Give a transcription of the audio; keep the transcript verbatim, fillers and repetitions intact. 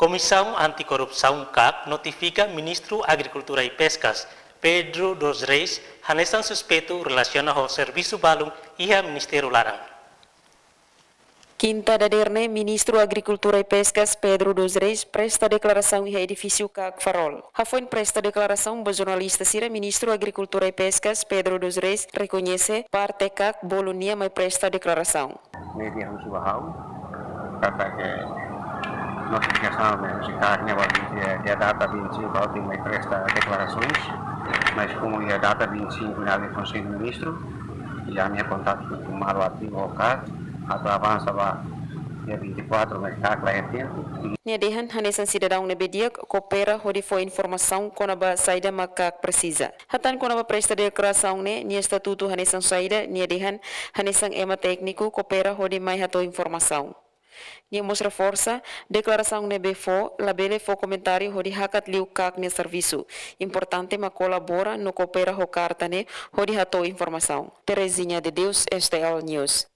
Komisaun Anti-Korrupsaun, kak, notifika Ministru Agrikultura i Peskas, Pedro dos Reis, hanesan suspeitu relasiona ho servisu balun iha ministériu laran. Kinta dadeer ne'e, Ministru Agrikultura i Peskas, Pedro dos Reis, presta deklarasaun iha edifísiu kak Farol. Hafoin presta deklarasaun ba jornalista sira, Ministru Agrikultura i Peskas, Pedro dos Reis, rekoñese parte kak bolu nia mai presta deklarasaun. Média husu ba ha'u katak notifikasaun ne'e husi kak ne'e ba vinte, iha data vinte e cinco ha'u tenke mai presta deklarasaun, mas komu iha data vinte e cinco ne'e ha'u iha Konsellu Ministru, i ami iha kontaktu malu ativu ho kak, atu avansa ba dia vinte e quatro, mas kak la iha tempu. Nia dehan hanesan sidadaun ne'ebé di'ak, koopera hodi fó informasaun kona-ba saida mak kak presiza. Hatán kona-ba presta deklarasaun ne'e, nia estatutu hanesan saida, nia dehan hanesan ema tékniku koopera hodi mai hato'o informasaun. Nia mós reforsa, deklarasaun ne'ebé fó, labele fó komentáriu hodi hakat liu kak nia servisu. Importante mak kolabora no koopera ho karta ne'e hodi hato'o informasaun. Terezinha de Deus, S T L News.